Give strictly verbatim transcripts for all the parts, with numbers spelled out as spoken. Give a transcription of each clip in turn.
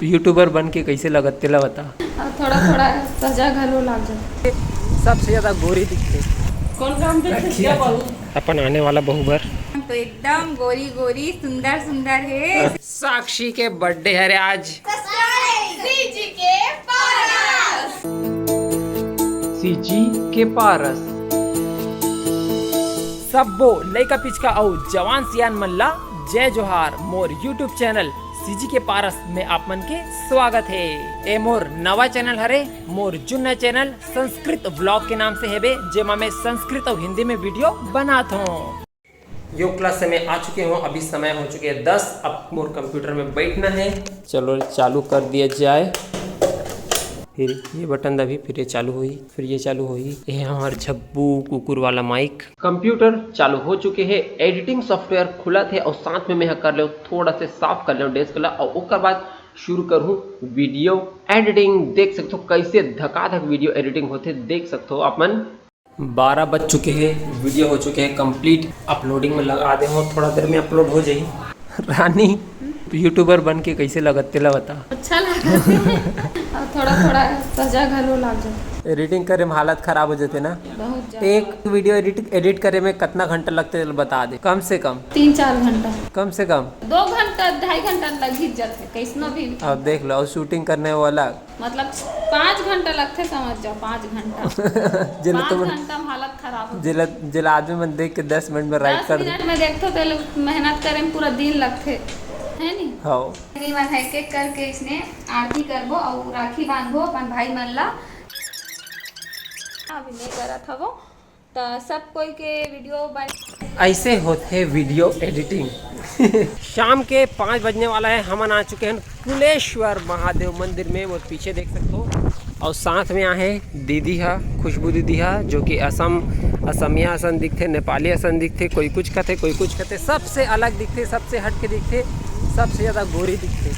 YouTuber बन के कैसे लगत तेला बता। अब थोड़ा थोड़ा सजा घलो लाग जाथे। सबसे ज्यादा गोरी दिखथे। कौन काम पे रखिए क्या बाबू? अपन आने वाला बहू बर। तो एकदम गोरी गोरी, सुंदर सुंदर है। साक्षी के बर्थडे हरे आज। सीजी के पारस। सब्बो लइका पिचका अउ जवान सियान मन ला जय जोहार। मोर YouTube चैनल सीजी के पारस में आप मन के स्वागत हे। ए मोर नवा चैनल हरे, मोर जुन्ना चैनल संस्कृत व्लॉग के नाम से हेबे, जेमा मैं संस्कृत अउ हिंदी में वीडियो बनात हों। योग क्लास से मैं आ चुके हों, अभी समय हो चुके हैं दस। अब मोर कंप्यूटर में बैठना है। चलो चालू कर दिया जाए। फिर ये बटन दबी, फिर ये चालू होही, फिर ये चालू होही। ये हमार झब्बू कुकुर वाला माइक। कंप्यूटर चालू हो चुके हे, एडिटिंग सॉफ्टवेयर खुलत हे अउ साथ में मैं ह कर लेव थोड़ा से साफ कर लेव डेस्क ला अउ ओकर बाद शुरू करहूँ वीडियो एडिटिंग। देख सकथो कैसे धकाधक वीडियो एडिटिंग होथे, देख सकथो आप मन। बारह बज चुके हे, वीडियो हो चुके हे कंप्लीट, अपलोडिंग में लगा दे हों, थोड़ा देर में अपलोड हो जाही। रानी, यूट्यूबर बन के कैसे लगत तेला बता। अच्छा लगा। अब थोड़ा थोड़ा सजा घलो लाग जाथे। एडिटिंग करे में हालत खराब हो जाथे ना। बहुत ज्यादा। एक वीडियो एडिट एडिट करे में कितना घंटा लगथे तेला बता दे, कम से कम। तीन चार घंटा। कम से कम। दो घंटा ढाई घंटा लग ही जाथे कैसनो भी। अब देख लो, और शूटिंग करने वाला मतलब पाँच घंटा लगथे, समझ जाओ, पाँच घंटा। जेला पाँच तुम घंटा में हालत खराब हो जेला जेला आदमी मन देख के दस मिनट में राइट दस कर दे। मिनट में देखथो तो ये लोग मेहनत करे में पूरा दिन लगथे, है नी? हाँ। दीदी मन ह एक एक करके इसने आरती करबो अउ राखी बांधबो अपन भाई मन ला। अभी नहीं करत हवो। त सब कोई के वीडियो बन ऐसे होथे वीडियो एडिटिंग। शाम के पाँच बजने वाला है, हमन आ चुके हैं कुलेश्वर महादेव मंदिर में। वो पीछे देख सकते हो, और साथ में आहे दीदी हा, खुशबू दीदी हा, जो कि असम असमिया असन दिखथे, नेपाली असन दिखथे, कोई कुछ कथे, कोई कुछ कथे, सबसे अलग दिखथे, सबसे हट के दिखथे, सबसे ज़्यादा गोरी दिखथे।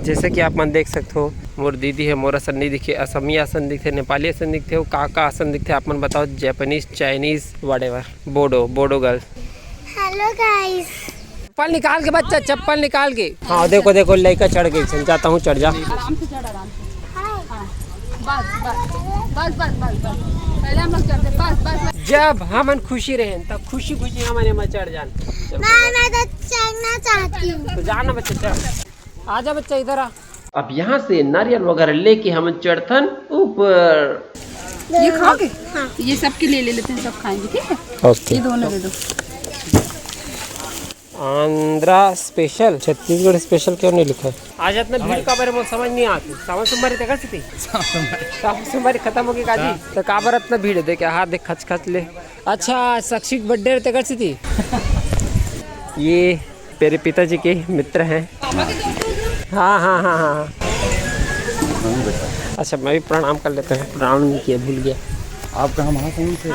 जैसे कि आप मन देख सकते हो, मोर दीदी है, मोर असन नहीं दिखे, असमिया असन दिखथे, नेपाली असन दिखथे, वो का का असन दिखथे, आप मन बताओ, Japanese, Chinese, whatever, Bodo, Bodo girls. Hello guys. चप्पल निकाल के बच्चा, चप्पल निकाल के। हाँ, देखो, देखो, लइका चढ़ गई, चल, जाता हूँ, चढ़ जा। आराम से चढ़, आराम से। हाँ। बस, बस, बस, बस, बस, बस। पहले हम लोग चढ़ते, बस, बस, बस। जब हमन खुशी रहेन, तब खुशी खुशी हमन एमा चढ़ जान। ना, मैं तो चढ़ना चाहती हूँ। तो जाना बच्चा, चढ़। आजा बच्चा, इधर आ। अब यहाँ से नारियल वगैरह लेके हम चढ़थन ऊपर। ये खाओगे? हाँ। ये सबके लिए ले लेते हैं, सब खाएंगे, ठीक है? ओके। ये दोनों दे दो। आंध्रा स्पेशल, छत्तीसगढ़ स्पेशल क्यों नहीं लिखा है? आज इतना भीड़ का बारे में समझ नहीं आती। सावन सोमवारी तेकर से थी? सावन सोमवारी खत्म होगी काजी। हाँ। तो काबर इतना भीड़ है? देखे हाथ देख, खच खच ले। अच्छा, साक्षी के बर्थडे रहते कर सी थी। ये मेरे पिताजी के मित्र हैं। हाँ, हाँ, हाँ, हाँ, हाँ। अच्छा, मैं भी प्रणाम कर लेते हैं, प्रणाम नहीं किया, भूल गया। आप कहाँ महासमुंद से?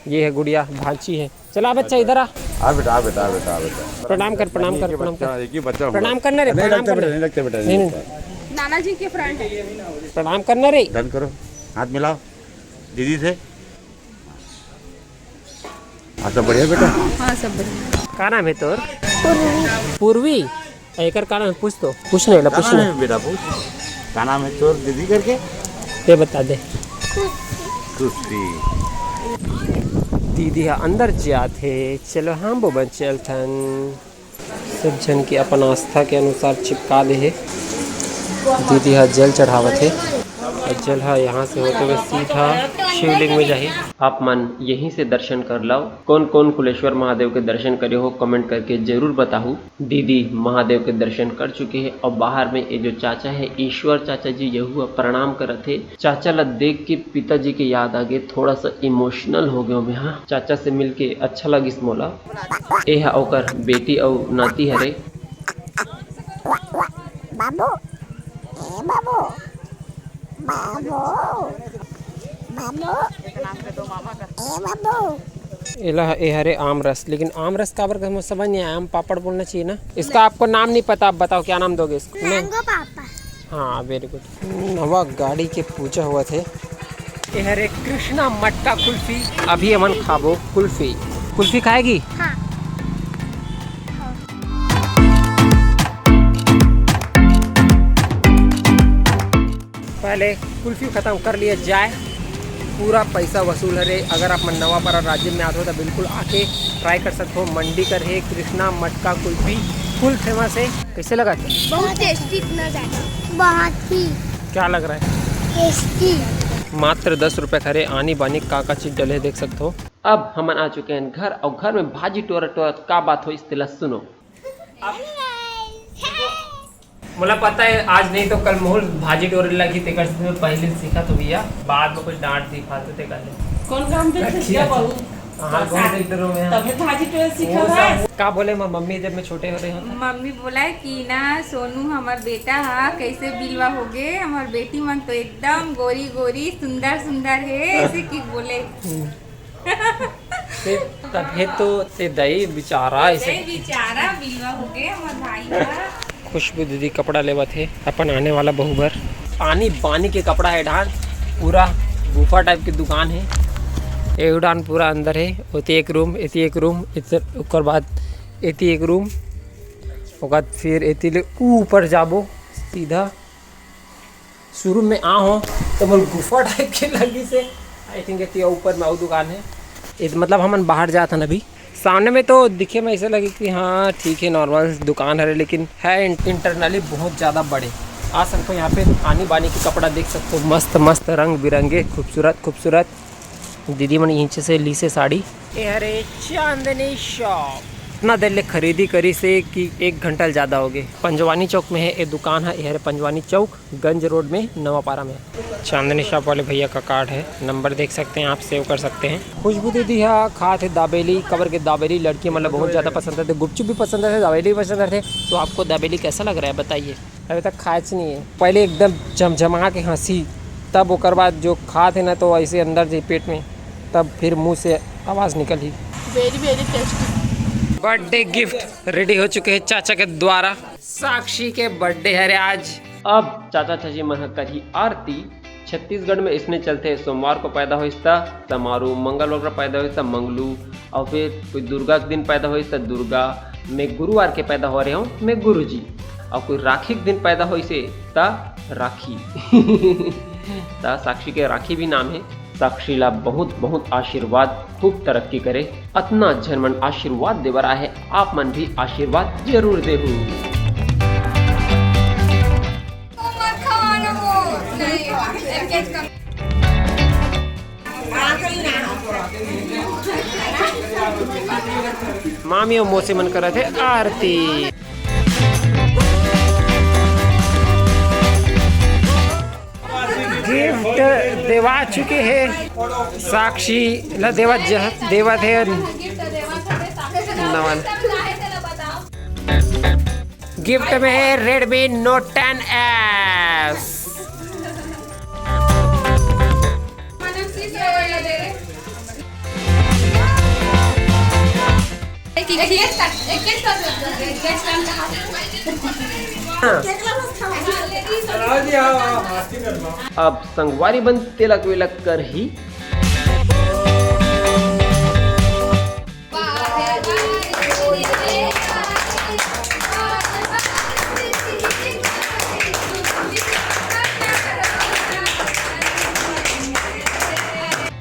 ये है गुड़िया, भांची है। चला बच्चा, इधर आ। आ बेटा, आ बेटा, आ बेटा, आ बेटा। प्रणाम कर, प्रणाम कर, एक ही प्रणाम बच्चा, कर। एक ही बच्चा हुआ। प्रणाम करना रे, नहीं प्रणाम लगता बेटा, करना। नहीं लगता बेटा, नहीं नहीं, लगता। नाना जी के फ्रेंड है। प्रणाम करना रे। डन करो, हाथ मिलाओ दीदी से। हाँ, सब बढ़िया बेटा? हाँ, सब बढ़िया। का नाम है तोर? पूर्वी। पूर्वी? एकर का नाम है? पूछ तो। पूछ नहीं ला, का पूछ नाम नहीं। है बेटा, पूछ। का नाम है तोर दीदी करके? ये बता दे। खुशी। दीदी हा अंदर जात हे। चलो हम बोबन चलथन। सब झन के अपन आस्था के अनुसार चिपका दे हे। दीदी हा जल चढ़ावत हे। अउ जल हा यहाँ से होते हुए सीधा शिवलिंग में जाही। आप मन यहीं से दर्शन कर लाओ। कौन कौन कुलेश्वर महादेव के दर्शन करे हो, कमेंट करके जरूर बताहू। दीदी महादेव के दर्शन कर चुके हे अउ बाहर में ये जो चाचा है, ईश्वर चाचा जी, यहू ह प्रणाम करत हे। चाचा ला देख के पिताजी के याद आ गे, थोड़ा सा इमोशनल हो गयो मैं। हाँ, चाचा से मिलके अच्छा लगिस मोला। ए हा ओकर बेटी अउ नाती हरे। बाबू, ए बाबू, बाबू, बाबू, ए बाबू। एला, ए हरे आम रस, लेकिन आम रस काबर कहते, मुझे समझ नहीं आया। आम पापड़ बोलना चाहिए ना। इसका आपको नाम नहीं पता, आप बताओ क्या नाम दोगे इसको? मैंगो पापड़। हाँ, वेरी गुड। नवा गाड़ी के पूजा होवत हे। ये हरे कृष्णा मटका कुल्फी। अभी हमन खाबो कुल्फी। कुल्फी खाएगी? हाँ। हाँ। ले, कुल्फी खतम कर लिया जाए। पूरा पैसा वसूल हरे। अगर आप मन नवापारा राजिम में आते हो तो बिल्कुल आके ट्राई कर सकते हो। मंडी कर है, कृष्णा, मटका, कुल्फी, फुल फेमस है। कैसे लगा? बहुत टेस्टी, इतना ज़्यादा, बहुत ही क्या लग रहा है? टेस्टी। मात्र दस रुपये खरे आनी बानी का का चीज डले देख सकते हो। अब हमन आ चुके हैं घर, और घर में भाजी टोरत टोरत का बात होइस तेला सुनो। अब मोला पता है आज नहीं तो कल मोहूल भाजी टोरे लगी, तेकर से मैं पहले सीखा तो भैया, बाद में कुछ डांट दी फालतू तेकर ले। कौन काम पे रखिए सीखा तो। बहू? हाँ, कौन से इधर में है? तभी भाजी टोरे सीखा वो है। सब का बोले म-, मम्मी जब मैं छोटे हो रहे हो तो? मम्मी बोला है कि ना सोनू हमार बेटा हा कैसे बिलवा हो गे, हमार बेटी मन तो एकदम गोरी गोरी सुंदर सुंदर है, ऐसे की बोले। हम्म। ते तभे तो ते दई बेचारा ऐसे। ते बेचारा बिलवा हो गे हमर भाई ह। खुशबू दीदी कपड़ा लेवत हे अपन आने वाला बहू बर। आनी बानी के कपड़ा है डान, पूरा गुफा टाइप के दुकान है। ए डान पूरा अंदर है, ओती एक रूम, एती एक रूम, इधर ओकर बाद एती एक रूम, ओकर बाद फिर एती ले ऊपर जाबो सीधा। शुरू में आ हो तो मोर गुफा टाइप के लगी से। आई थिंक एती ऊपर में अउ दुकान है। इत-, मतलब हमन बाहर जात हन अभी। सामने में तो दिखे में ऐसे लगे कि हाँ ठीक है, नॉर्मल दुकान हरे, लेकिन है इन-, इंटरनली बहुत ज़्यादा बड़े। आ सकते हो यहाँ पे आनी बानी के कपड़ा देख सकते हो, मस्त मस्त रंग बिरंगे, खूबसूरत खूबसूरत। दीदी मन नीचे से ली से साड़ी। ए हरे चांदनी शॉप। इतना देर ले खरीदी करी से कि एक घंटा ले ज़्यादा हो गए। पंजवानी चौक में है ये दुकान है, ये हरे पंजवानी चौक, गंज रोड में, नवापारा में। चांदनी शॉप वाले भैया का कार्ड है, नंबर देख सकते हैं आप, सेव कर सकते हैं। खुशबू दीदी हा खात है दाबेली, कबर के दाबेली लड़की मतलब बहुत ज़्यादा पसंद है, गुपचुप भी पसंद है, दाबेली भी पसंद है। तो आपको दाबेली कैसा लग रहा है बताइए। अभी तक खाए च नहीं है। पहले एकदम झमझमा के हंसी, तब ओकर बाद जो खात है ना तो ऐसे अंदर जे पेट में, तब फिर मुंह से आवाज़ निकली। Very very tasty। Birthday gift ready हो चुके हैं चाचा के द्वारा। साक्षी के बर्थडे हरे आज। अब चाचा चाची मन ह करही आरती। छत्तीसगढ़ में इसने चलते सोमवार को पैदा होइस त समारू, मंगलवार को पैदा होइस त मंगलू, और फिर कोई दुर्गा के दिन पैदा होइस त दुर्गा, मैं गुरुवार के पैदा हो रहे हूँ मैं गुरुजी, और कोई राखी के दिन पैदा होइस त राखी। त साक्षी के राखी भी नाम है। साक्षी ला बहुत बहुत आशीर्वाद, खूब तरक्की करे। अतना झन मन आशीर्वाद देबर आए हे, आप मन भी आशीर्वाद जरूर देहू। मामी और मौसी मन करत हे आरती। गिफ्ट देवा चुके हे, साक्षी ला देवा ज-, देवत हे नवन। गिफ्ट में है Redmi Note ten S। अब संगवारी बन तिलक विलक करही।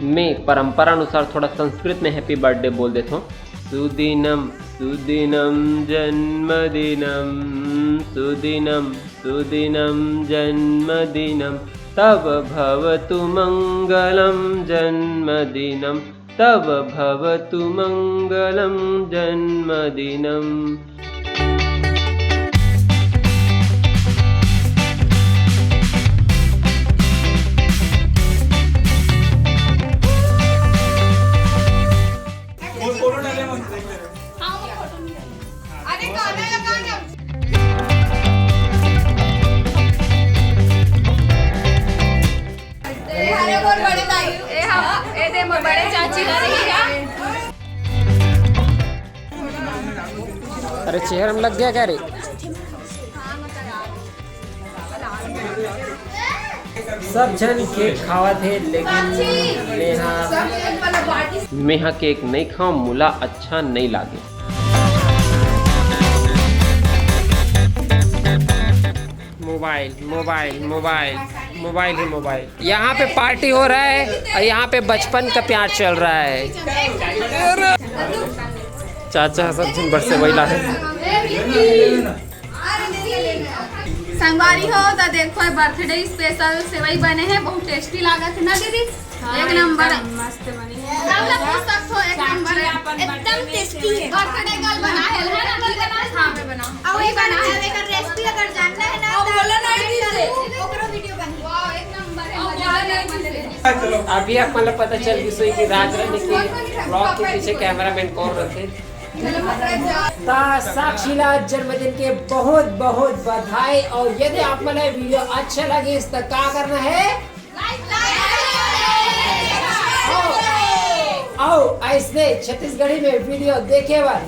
मैं परंपरा अनुसार थोड़ा संस्कृत में हैप्पी बर्थडे बोल देता हूँ। सुदिनम सुदिनम जन्मदिनम, सुदिनम सुदिनम जन्मदिनम, तव भवतु मंगलम जन्मदिनम, तव भवतु मंगलम जन्मदिनम। अरे गाना लगा ना। ए, हरे मोर बड़े दाई। ए, हाँ, ए दे मोर बड़े चाची हरे। अरे चेहरा में लग गया क्या रे? सब झन केक खावत हे, लेकिन मेहा मेहा केक नहीं खाऊं, मोला अच्छा नहीं लागे। मोबाइल, मोबाइल, मोबाइल, मोबाइल ही मोबाइल। यहाँ पे पार्टी हो रहा है और यहाँ पे बचपन का प्यार चल रहा है। चाचा ह सब झन बर सेवई ला हे। संगवारी हो, त देखो, बर्थडे स्पेशल सेवई बने हे, बहुत टेस्टी लागत हे ना दीदी? हाँ, एक नंबर। एकदम मस्त बने हे। सब लोग पूछ सकते हो, एक नंबर हे। एकदम टेस्टी हे। बर्थडे गर्ल बना हे, है ना? की बना हे? हाँ, मैं बना हूँ। और वही बना हे। अगर रेसिपी अगर जानना हे ना, तो बोलो ना दीदी से। ओकरो वीडियो बनी। वाह, एक नंबर हे। अभी आप मतलब पता चल गई सोई कि राज रानी के ब्लॉग के पीछे कैमरामैन कौन रहते। त साक्षी ला जन्मदिन के बहुत बहुत बधाई। और यदि आप मन ला वीडियो अच्छा लगिस त का करना हे? अउ अइसने छत्तीसगढ़ी में वीडियो देखे बर